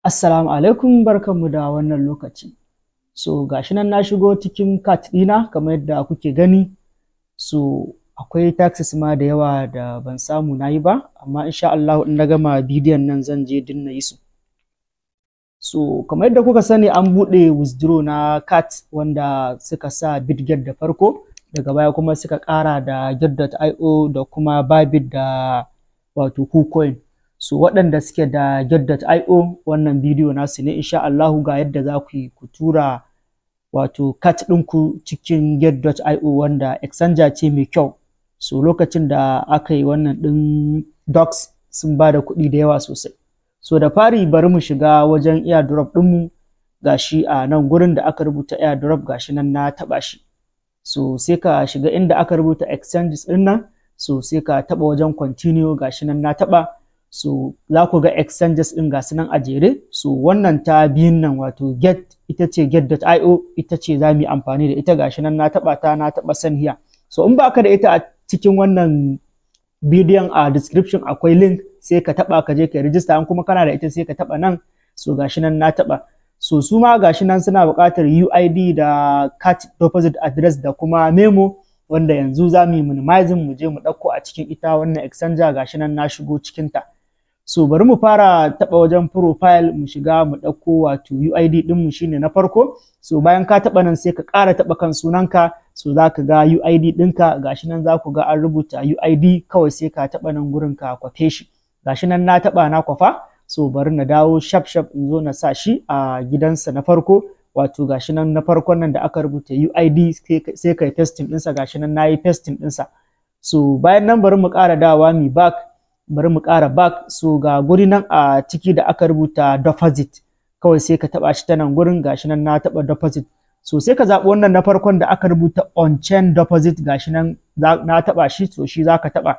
Assalamu alaikum, barkanmu da wannan lokaci. So gashi nan na shigo cikin cart ɗina kamar yadda kuke gani. So akwai tasks ma da yawa da ban samu na yi ba, amma insha Allahu in na gama bidiyon nan zan je duk na yi su. So kamar yadda kuka sani, an buɗe withdraw na CAT wanda suka sa Bitget da farko, daga baya kuma suka ƙara da Gate.io da kuma Bybit da wato KuCoin. So waɗanda suke da Gate.io, wannan bidiyo nasu ne insha Allahu. Ga yadda za ku yi ku tura wato CAT ɗinku cikin Gate.io, wanda exchanger ce mai kyau. So lokacin da aka yi wannan ɗin dogs, sun ba da kuɗi da yawa sosai. So da fari bari mu shiga wajen airdrop ɗinmu. Gashi a nan gurin da aka rubuta airdrop, gashi nan na taɓa shi. So sai ka shiga inda aka rubuta exchanges ɗin nan. So sai ka taɓa wajen continue, gashi nan na taɓa. So za ku ga exchanges ɗin ga su nan a jere. So wannan ta biyun nan, wato Gate, ita ce Gate.io, ita ce za mu yi amfani da ita. Gashi nan na taɓa ta, na taɓa send here. So in baka da ita a cikin wannan bidiyon, a description akwai link, sai ka taɓa ka je ka register. In kuma kana da ita, sai ka taɓa nan. So gashi nan na taɓa. So su ma gashi nan suna buƙatar UID da CAT deposit address da kuma memo, wanda yanzu za mu yi minimizing mu je mu ɗauko a cikin ita wannan exchanger. Gashi nan na shigo cikin ta. So bari mu fara taɓa wajen profile, mu shiga mu ɗauko wato UID ɗinmu, shine na farko. So bayan ka taɓa nan, sai ka ƙara taɓa kan sunanka. So za ka ga UID ɗinka, gashi nan za ku ga an rubuta UID. Kawai sai ka taɓa nan gurin ka kwafe shi. Gashi nan na taɓa, na kwafa. So bari na dawo shaf shaf in zo na sa shi a gidansa na farko, wato gashi nan na farkon nan da aka rubuta UID, sai kai pasting ɗinsa. Gashi nan na yi pasting ɗinsa. So bayan nan bari mu ƙara dawowa mi back, bari mu ƙara back. So ga guri nan a ciki da aka rubuta deposit, kawai sai ka taɓa shi ta nan gurin. Gashi nan na taɓa deposit. So sai ka zaɓi wannan na farkon da aka rubuta on chain deposit. Gashi nan na taɓa shi. So shi za ka taɓa.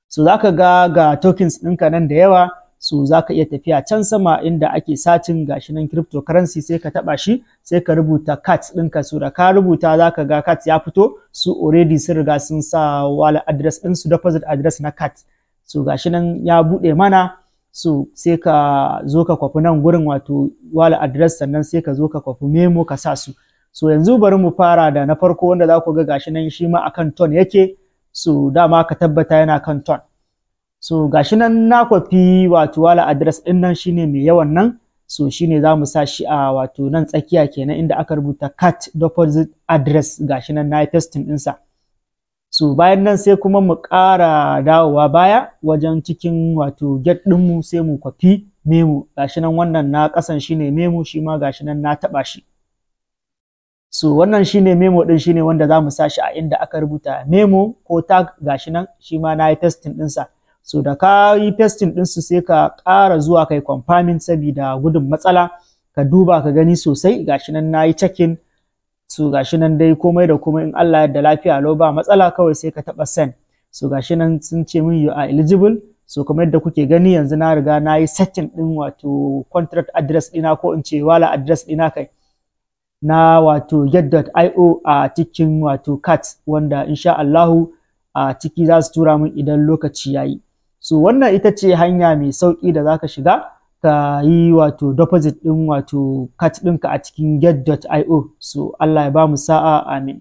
So za ka ga ga tokens ɗinka nan da yawa. So za ka iya tafiya can sama inda ake searching, gashi nan cryptocurrency, sai ka taɓa shi, sai ka rubuta CAT ɗinka. So da ka rubuta, za ka ga CAT ya fito. Su already sun riga sun sa wallet address ɗinsu, deposit address na CAT. So gashi nan ya buɗe mana. So sai ka zo ka kwafi nan gurin, wato wallet address, sannan sai ka zo ka kwafi memo ka sa su. So yanzu bari mu fara da na farko, wanda za ku ga gashi nan shi ma akan TON yake. So dama ka tabbata yana kan TON. So gashi nan na kwafi wato wallet address ɗin nan, shine mai yawan nan. So shine za mu sa shi a wato nan tsakiya kenan, inda aka rubuta CAT deposit address. Gashi nan na yi pasting ɗinsa. So bayan nan sai kuma mu ƙara dawowa baya wajen cikin wato Gate ɗinmu, sai mu kwafi memo. Gashi nan, wannan na ƙasan shine memo shi ma. Gashi nan na taɓa shi. So wannan shine memo ɗin, shine wanda za mu sa shi a inda aka rubuta memo ko tag. Gashi nan shi ma na yi pasting ɗinsa. So da ka yi pasting ɗinsu, sai ka ƙara zuwa kai confirming sabida gudun matsala, ka duba ka gani sosai. Gashi nan na yi checking. So gashi nan dai komai da komai, in Allah yadda, lafiya lau, ba matsala. Kawai sai ka taɓa send. So gashi nan sun ce min "You are eligible." So kamar yadda kuke gani, yanzu na riga na yi setting ɗin wato contract address ɗina, ko in ce wallet address ɗina kai, na wato Gate.io a cikin wato CAT, wanda insha Allahu a ciki za su tura min idan lokaci ya yi. So wannan ita ce hanya mai sauƙi da za ka shiga ka yi wato deposit ɗin wato CAT ɗinka a cikin Gate.io. So Allah ya ba mu sa'a, amin.